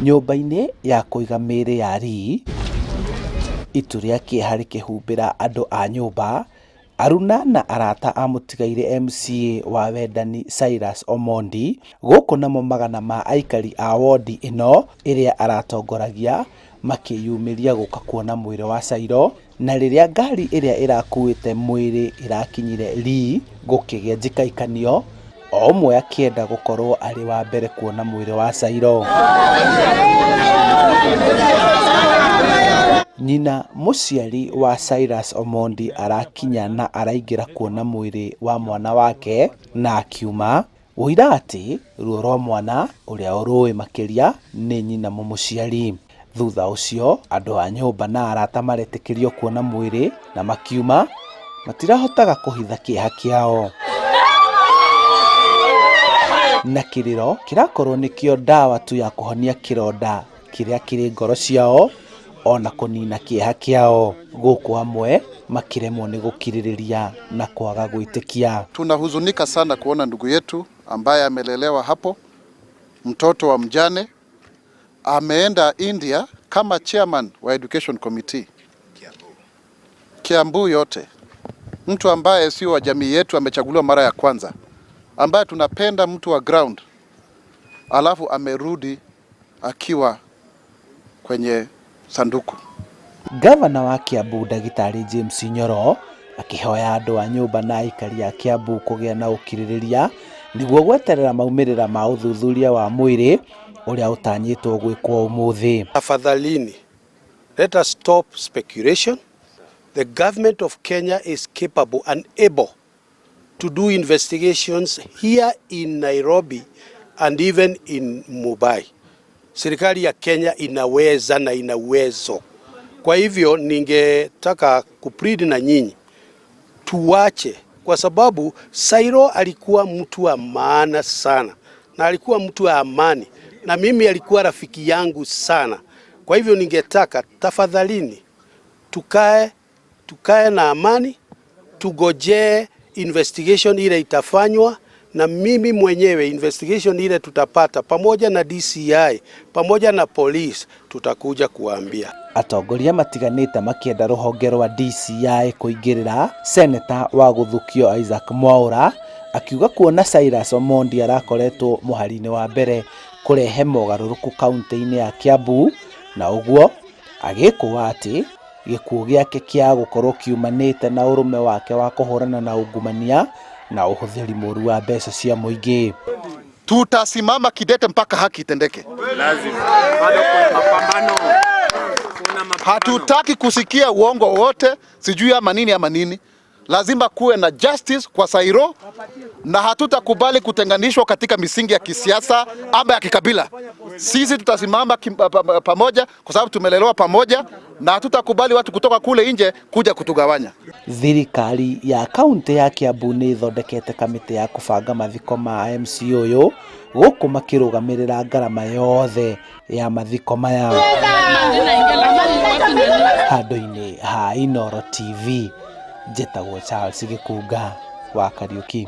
Nyũmba-inĩ ya kũiga mĩĩrĩ ya Lee, itu rĩa kĩeha rĩkĩhumbĩra andũ a nyũmba, aruna na arata a mũtigairĩ MCA wa Wendani Cyrus Omondi, gũkũ namo magana ma aikari a wondi ĩno ĩrĩa aratongoragia makĩyumĩria gũka kuona mwĩrĩ wa Cairo, na rĩrĩa ngari ĩrĩa ĩrakuĩte mwĩrĩ ĩrakinyire Lee gũkĩgĩa njĩkaikanio, o ũmwe akĩenda gũkorwo arĩ wa mbere kuona mwĩrĩ wa Cairo. Nyina mũciari wa Cyrus Omondi arakinya na araingĩra kuona mwĩrĩ wa mwana wake na akiuma ũira atĩ ruo rwa mwana ũrĩa ũrũĩ makĩria nĩ nyina mũmũciari. Thutha ũcio andũ a nyũmba na arata maretĩkĩrio kuona mwĩrĩ na makiuma matirahotaga kũhitha kĩeha kĩao. Na kĩrĩro kĩrakorwo nĩkĩo ndawa tu ya kũhonia kĩronda kĩrĩa kĩrĩ ngoro ciao ona kũnina kĩeha kĩao, gũkũ amwe makĩremwo nĩ gũkirĩrĩria na kwaga gwĩtĩkia. Tunahuzunika sana kuona ndugu yetu ambaye amelelewa hapo, mtoto wa mjane, ameenda India kama chairman wa education committee Kiambu yote, mtu ambaye sio wa jamii yetu amechaguliwa mara ya kwanza, ambaye tunapenda mtu wa ground, alafu amerudi akiwa kwenye sanduku. Gavana wa Kiambu Ndagĩtarĩ James Nyoro akĩhoya andũ a nyũmba na aikari a Kiambu kũgĩa na ũkirĩrĩria nĩguo gweterera maumĩrĩra ma ũthuthuria wa mwĩrĩ ũrĩa ũtanyĩtwo gwĩkwo ũmũthĩ. Tafadhalini, let us stop speculation. The government of Kenya is capable and able to do investigations here in Nairobi and even in Mumbai. Serikali ya Kenya inaweza na ina uwezo. Kwa hivyo ningetaka kuplead na nyinyi tuwache, kwa sababu Sairo alikuwa mtu wa maana sana na alikuwa mtu wa amani, na mimi alikuwa rafiki yangu sana. Kwa hivyo ningetaka tafadhalini, tukae na amani, tugojee investigation ile itafanywa, na mimi mwenyewe investigation ile tutapata pamoja na DCI pamoja na police, tutakuja kuambia. Atongoria matiganĩte makĩenda rũhonge rwa DCI kũingĩrĩra. Seneta wa gũthukio Isaac Mwaura akiuga kuona Cyrus Omondi arakoretwo mũhari-inĩ wa mbere kũrehe mogarũrũku kaunti-inĩ ya Kiambu, na ũguo agĩkũa atĩ gĩkuũ gĩake kĩa gũkorwo kiumanĩte na ũrũme wake wa kũhũrana na ungumania na ũhũthĩri mũru wa mbeca cia mũingĩ. Tutasimama kidete mpaka haki itendeke. Hatutaki kusikia uongo wote, sijui ama nini ama nini. Lazima kuwe na justice kwa Sairo, na hatutakubali kutenganishwa katika misingi ya kisiasa ama ya kikabila. Sisi tutasimama pamoja kwa sababu tumelelewa pamoja, na hatutakubali watu kutoka kule nje kuja kutugawanya. Thirikari ya kaunti ya Kiambu nĩ ĩthondekete kamĩtĩ ya kũbanga mathiko ma MC ũyũ, gũkũ makĩrũgamĩrĩra ngarama yothe ya mathiko maya. Handũ-inĩ ha Inooro TV, njĩtagwo Charles Gĩkunga wa Kariũki.